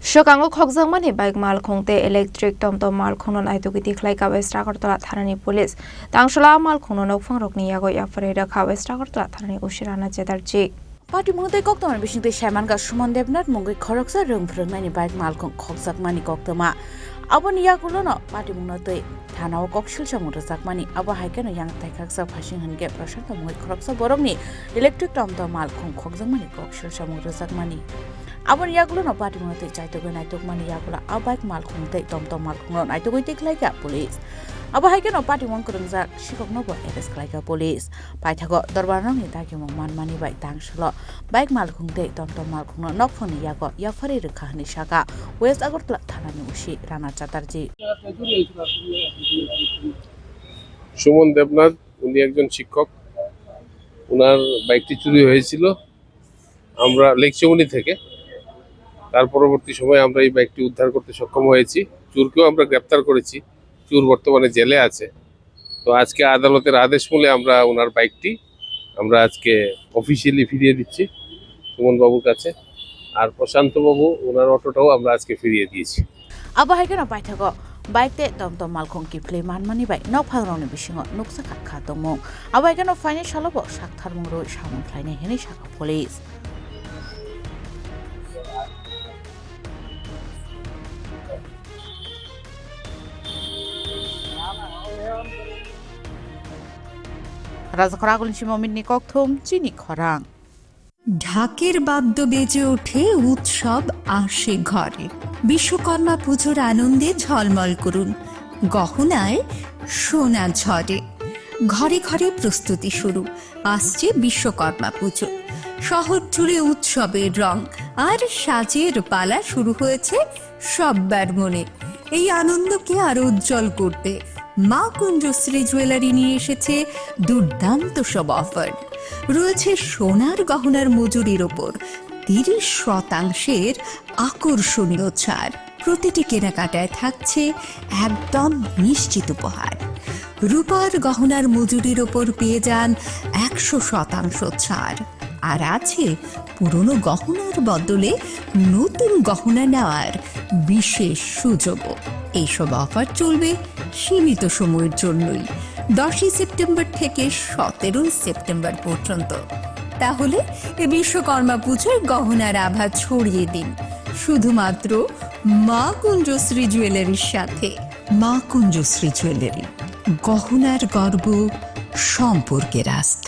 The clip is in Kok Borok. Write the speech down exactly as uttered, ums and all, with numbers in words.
Swkango khokjakmani bike malkhung tei electric tomtom malkhungno naitugwi tikhlai kha West Agartala thanani police. Tangsola malkhungno nokphangrokni yago yapharwi rwkha West Agartala thanani O C Rana Chatterjee. Patimung tei koktwma bisingtwi saimankha Suman Debnath mungwi khoroksa rwng phrwngnaini bike malkhung khokjakmani koktwma. Aboni yagulono patimungno twi thanao kok silsamung rwjakmani, abo hai kheno yang taikhaksa phasing hwnkhe Prashanto mungwi khoroksa borokni electric tomtom malkhung khokjakmani kok silsamung rwjakmani. Aboni yagulono patimungno twi chaitugwi naitukmani yagulo a bike malkhung tei tomtom malkhungno naitugwi tikhlaikha police. Abo hai kheno patimung kwrwngjak sikhoknobo arrest khlaikha police. Paithago dorbarnokni dagimung manmani bai tangsulo bike malkhung tei tomtom malkhungno nokphangni yago yapharwi rwkha hwnwi sakha West Agartala thanani O C Rana Chatterjee. Suman দেবনাথ, উনি একজন শিক্ষক। ওনার বাইকটি চুরি হয়েছিল আমরা লেকচুমনি থেকে। তার পরবর্তী সময়ে আমরা এই বাইকটি উদ্ধার করতে সক্ষম হয়েছি। চোরকেও আমরা গ্রেপ্তার করেছি। চোর বর্তমানে জেলে আছে। তো আজকে আদালতের আদেশ মূলে আমরা ওনার বাইকটি আমরা আজকে অফিসিয়ালি ফিরিয়ে দিচ্ছি সুমন বাবুর কাছে। আর প্রশান্ত বাবু, ওনার অটোটাও আমরা আজকে ফিরিয়ে দিয়েছি। Abo hai kheno paithago bike tei tomtom malkhung kiphilwi manmani bai nokphangrokni bisingo nukjakha kha tongmung. Abo hai kheno phaini salobo saktharmung rwui samung khlainai hwnwi sakha police. Rajakhor Agulni Simo Mitni kokthum chini khorang. ঢাকের বাদ্য বেজে ওঠে, উৎসব আসে ঘরে। বিশ্বকর্মা পুজোর আনন্দে ঝলমল করুন, গহনায় সোনা ঝরে। ঘরে ঘরে প্রস্তুতি শুরু, আসছে বিশ্বকর্মা পুজো। শহর জুড়ে উৎসবের রং, আর সাজের পালা শুরু হয়েছে সব্বার মনে। এই আনন্দকে আরো উজ্জ্বল করতে মা কুঞ্জশ্রী জুয়েলারি নিয়ে এসেছে দুর্দান্ত সব অফার। রয়েছে সোনার গহনার মজুরির ওপর তিরিশ শতাংশের আকর্ষণীয় ছাড়। প্রতিটি কেনাকাটায় থাকছে একদম নিশ্চিত উপহার। রূপার গহনার মজুরির ওপর পেয়ে যান একশো শতাংশ ছাড়। আর আছে পুরনো গহনার বদলে নতুন গহনা নেওয়ার বিশেষ সুযোগও। এইসব অফার চলবে সীমিত সময়ের জন্যই, দশই সেপ্টেম্বর থেকে সতেরোই সেপ্টেম্বর পর্যন্ত। তাহলে এ বিশ্বকর্মা পুজোয় গহনার আভা ছড়িয়ে দিন শুধুমাত্র মা কুঞ্জশ্রী জুয়েলারির সাথে। মা কুঞ্জশ্রী জুয়েলারি, গহনার গর্ব, সম্পর্কের আস্থা।